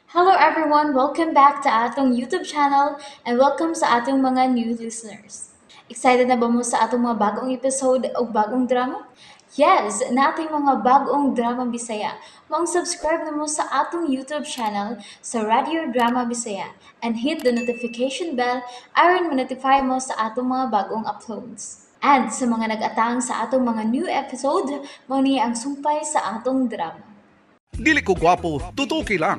Hello everyone! Welcome back to atong YouTube channel and welcome sa atong mga new listeners. Excited na ba mo sa atong mga bagong episode o bagong drama? Yes! Nating mga bagong drama Bisaya. Maong subscribe na mo sa atong YouTube channel sa Radio Drama Bisaya and hit the notification bell aron ma-notify mo sa atong mga bagong uploads. And sa mga nag-atang sa atong mga new episode, mao ni ang sumpay sa atong drama. Dili ko gwapo, tutuki lang.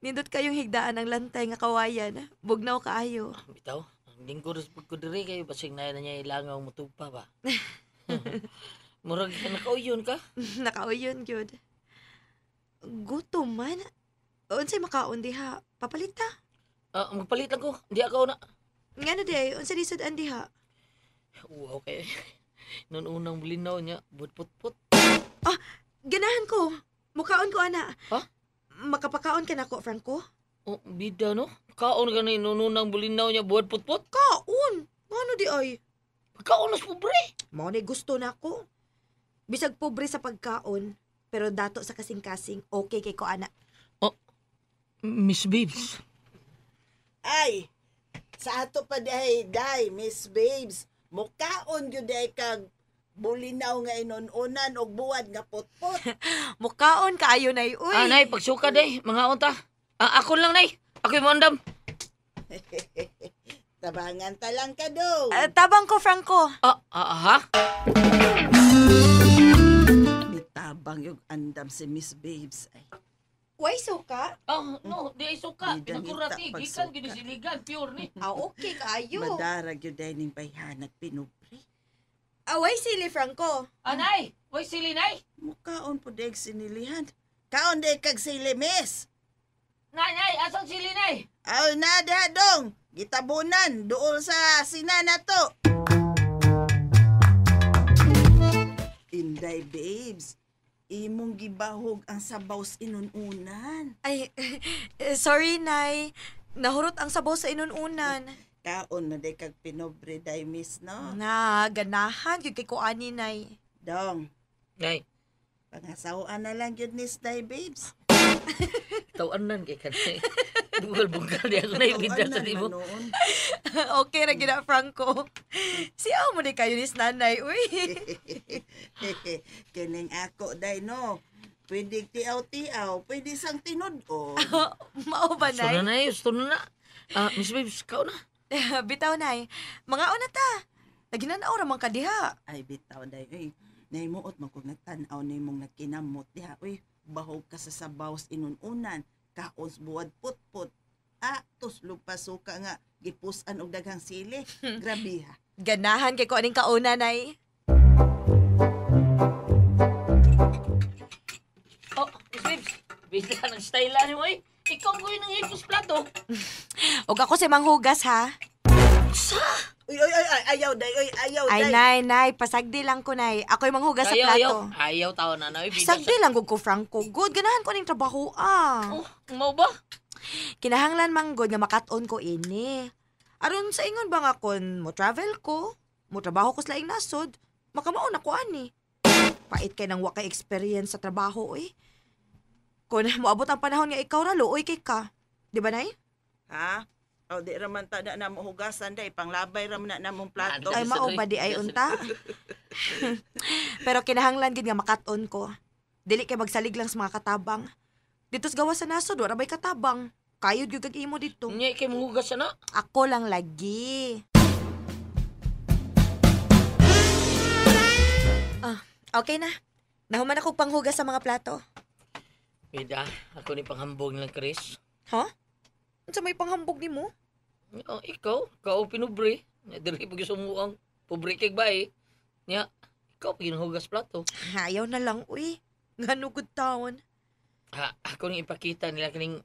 Nindot kayong higdaan ang lantay nga kawayan. Bugnaw kaayo. Bitaw, ang lingkod sa pagkudiri kayo, basig na niya ilangaw mo tugpa ba? Murag nakauyon ka? Nakauyon gyud. Gutom man. Unsay makaon diha? Papalit ta. Ah, magpalit lang ko, di ako na. Ngano di ay, unsa di sud-an diha? Wow, kay. Noon unang bulinaw niya, budput-put. Ah, ganahan ko. Mukaon ko ana. Ha? Makapakaon ka nako, Franco? Oh, bida no? Kaon ka na noon unang bulinaw niya, budput-put? Kaon. Ngano di ay? Kaon nas pobre. Mao ni gusto nako. Bisag pobre sa pagkaon, pero dato sa kasing-kasing, okay kay ko ana. Oh, Miss Babes. Ay, sa ato pa diay, day, Miss Babes, mukaon gyud ay kag bulinaw nga inununan og buwad nga putput. Mukaon kaayo nay, uy. Ah, nay, pagsuka day, mga unta. Ah, ako lang, nay. Ako'y moandam. Tabangan ta lang ka do. Tabang ko, Franco. Ah, ah, ha? Nitabang yung andam si Miss Babes ay. Way suka? Oh, no, di ay suka. Di dangita Pinakurati, gikan pagsuka. gyud siligan, pure ni. Ah, okay kaayo. Madarag yun day ning bayhanag pinubre. Ah, way sili, Franco. Anay, way sili nay. Mukaon po day sinilihan. Kaon day kag sili, Miss. Nay, nay, asang sili nay? Aw nada dong. Gitabunan duol sa sinana to. Inday Babes, imong gibahog ang sabaw sa inununan. Ay, sorry, Nay. Nahurot ang sabaw sa inununan. Kaon na day kag pinobre day miss no. Na, ganahan gyud kay ko ani, Nay. Dong, Nay, pangasawaan na lang gyud nis day Babes. tawanan kay kanay. Bungkal-bungkal di ako nay bida sa Tawanan imo. man noon. Okay ra gyud na, Franco. Siya mo ni kayo ni nanay, uy. Kining ako day no. Pwede tiaw-tiaw, pwede sang tinud-on. Mao ba, Gusto na Nay? nay, gusto na na. Ah, Miss Babes, kaon na. Bitaw, Nay. Mga una ta. Naginanaw ra man ka diha. Ay bitaw day uy. Naimuot man kung nagtan-aw nimong nagkinamot diha uy. Bahog ka sa sabaw sa inununan, kaon sa buwad putput. Ah, tuslog pasuka nga gipusan og daghang sili. Grabe ha. Ganahan kay ko aning kauna, Nay. Oh, Miss Babes, bida ng style ni mo eh. Ikaw ko yun ang hipos plato. Og ako si manghugas ha. Uy, uy, uy, ay, ayaw day, uy, ayaw Ay, day. Nay, Nay, pasagdi lang ko, Nay. Ako'y manghugas sa Ayaw, ayaw. plato. Ayaw tao na na. Bida sa... Sagdi lang gud ko, Franco. Good, ganahan ko ning trabaho ah. Oh, mau ba? Kinahanglan man gud nga makat-on ko ini. Aron sa ingon ba nga kon mo travel ko, mo trabaho ko sa laing nasod, makamao na ko ani. Pait kay nang wa kay experience sa trabaho oy. Kun moabot ang panahon nga ikaw ra luoy kay ka. Di ba, Nay? Ha? O, di raman ta na namo hugasan day, panglabay raman na namong plato. Ay mao ba di ay unta? Pero kinahanglan gid nga makat-on ko. Dili kay magsalig lang sa mga katabang. Dito sa gawas sa nasod, wala ba'y katabang? Kayod gyud kag imo dito. Nya kay manghugas na. Ako lang lagi. Ah, okay na. Nahuman ako panghugas sa mga plato. Bida, ako ni panghambog nilang Chris. Ha? Unsa may panghambog nimo? Oh, ikaw, ikaw pinubre. Diri pag sumuang pobre kay bae. Nya, ikaw pag hugas plato. Ayaw na lang, uy. Ngano good taon. Ha, ako ning ipakita nila kining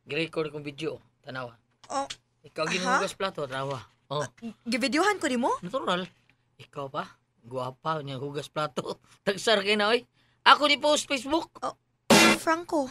gi-record kong video. Tanawa. Oh, Ikaw aha? ginuhugas plato, tanawa. Oh, Givideohan ko nimo? Natural. Ikaw pa, guwapa niya hugas plato. Tagsar kay na oy. Ako ni post Facebook. Oh, Franco.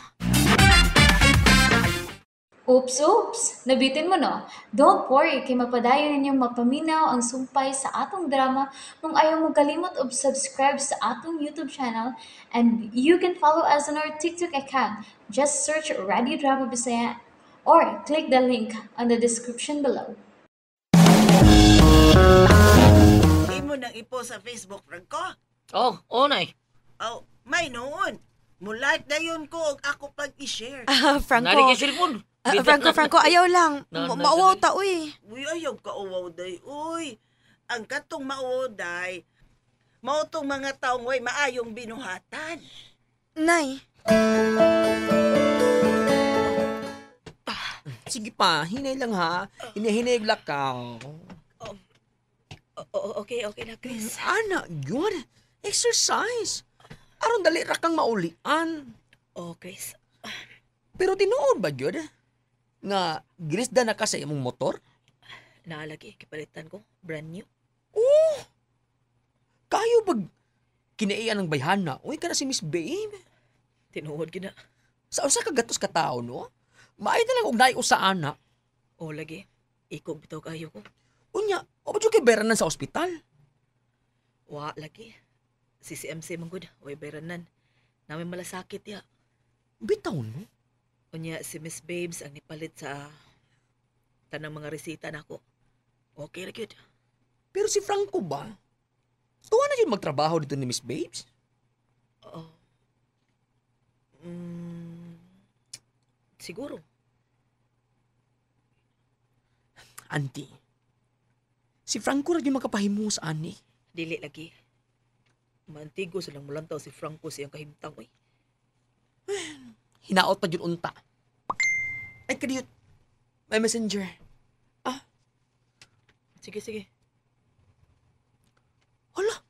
Oops, oops! Nabitin mo, no? Don't worry, kay mapadayon ninyong mapaminaw ang sumpay sa atong drama kung ayaw mo kalimot og subscribe sa atong YouTube channel, and you can follow us on our TikTok account. Just search Radio Drama Bisaya or click the link on the description below. Imo nang ipo sa Facebook, Franco. Oh, oh nay. Oh, may noon. Mo-like na yun ko og ako pag i-share. Ah, Franco. Nari kay cellphone. Ah, Franco, Franco, ayaw lang. Mauwaw ta, uy. Uy, ayaw ka uwaw day. Uy, ang katong mauwaw day, mao tong mga taong way maayong binuhatan. Nay. Sige pa, hinay lang ha. Hinahinay lakaw. Okay, okay na, Chris. Ana, yun. Exercise. Aron dali ra kang maulian. Oh, Chris. Pero tinuod ba yun? Nga, gilisda na ka sa imong motor? Naalagi, kipalitan ko. Brand new. Oh! Kayo bag kinaiyan ng bayhana? Uy, ka na si Miss Babe. Tinuod gina. Sa usa ka gatos ka tao, no? Maayo na lang og naay usa ana. O lagi, ikog bitaw kayo ko. Unya, o ba kay beranan sa ospital? Wa lagi. CCMC man gud, way beranan. Nami malasakit ya. Bitaw, no? Unya si Miss Babes ang nipalit sa tanang mga resita nako. Okay ra gyud. Pero si Franco ba? Tuwa na yun magtrabaho dito ni Miss Babes? Oo. Siguro. Auntie, si Franco ra gyud makapahimo sa ani. Dili lagi. Mantigo silang mulantaw si Franco siyang kahimtang, uy. Hinaot pa jud unta. Ay, kadiyot. May messenger. Ah. Sige, sige. Hala.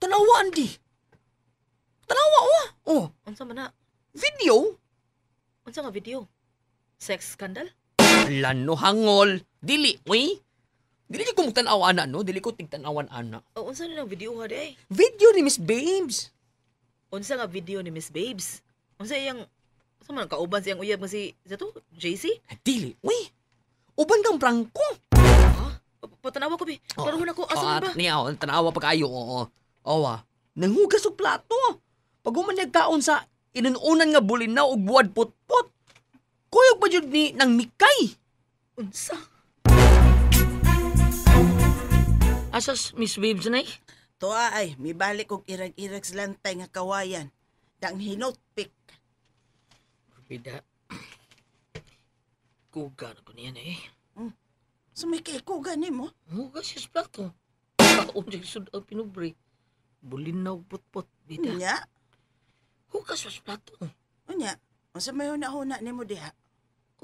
Tanawa, Andy. Tanawa, oh. Oh. Unsa man na? Video? Unsa nga video? Sex scandal? Hala, no, hangol. Dili, uy. Dili ko mugtan-aw ana, no? Dili ko tigtan-awan ana. O, unsa na lang video ha, day? Video ni Miss Babes. Unsa nga video ni Miss Babes? Unsa iyang... Unsa man kauban siyang uyab nga si... Sa to? JC? Dili, uy. Uban kang prangko. Ha? Patanawa ko, bi. Klaruhon ako. Asa man ba? Niya, oh, tanawa pa kayo, oo. Owa. Nanghugas og plato. Pag human nagkaon sa inununan nga bulinaw og buwad putput. Kuyog pa jud ni nang mikay. Unsa? Asas Miss Babes nay? Tuwa ay, mibalik og irag-irag sa lantay nga kawayan. Dang hinotpik. Bida. Kuga na ko niya eh. So may kikuga ni mo? Hugas siya sa plato. Kaon siya sud ang pinubre. Bulinaw putput. Bida. Unya? Hugas siya sa plato. Unya? Unsa may huna-huna nimo diha?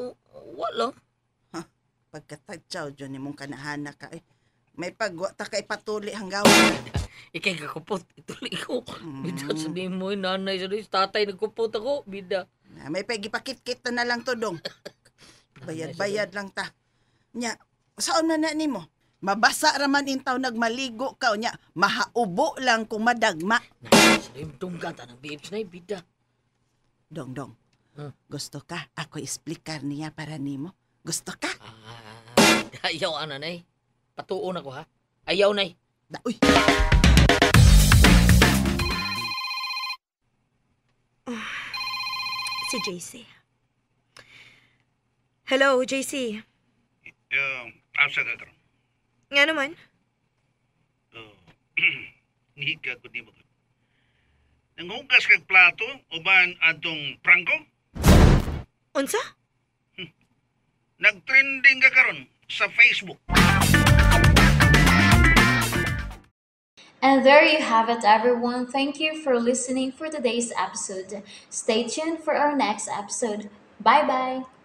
O, wala. Ha? Pagkatagtsaw dyan nimong kanahana ka eh. May pagwa ta kay patuli hanggawa. Ikay kakupot. Ituli ko. Bida sa di mo, nanay sa di, tatay nagkupot ako. Bida. May pagipakit-kit na lang to dong. Bayad-bayad lang ta. Nya, saan na na nimo? Mabasa raman intaw nagmaligo ka nya, mahaubo lang kung madagma. Nanay sa di, dunggan ta ng babes na bida. Dong, dong. Huh? Gusto ka? Ako explicar niya para nimo. Gusto ka? Ayaw, ana, nay. Patuon ako, ha? Ayaw, nay. Da, uy. Si JC. Hello, JC. Asa ka karon? Nga naman? Ngiga ko di mo. Nanghugas kag plato uban atong prangko? Unsa? Nagtrending ka karon sa Facebook. And there you have it, everyone. Thank you for listening for today's episode. Stay tuned for our next episode. Bye-bye!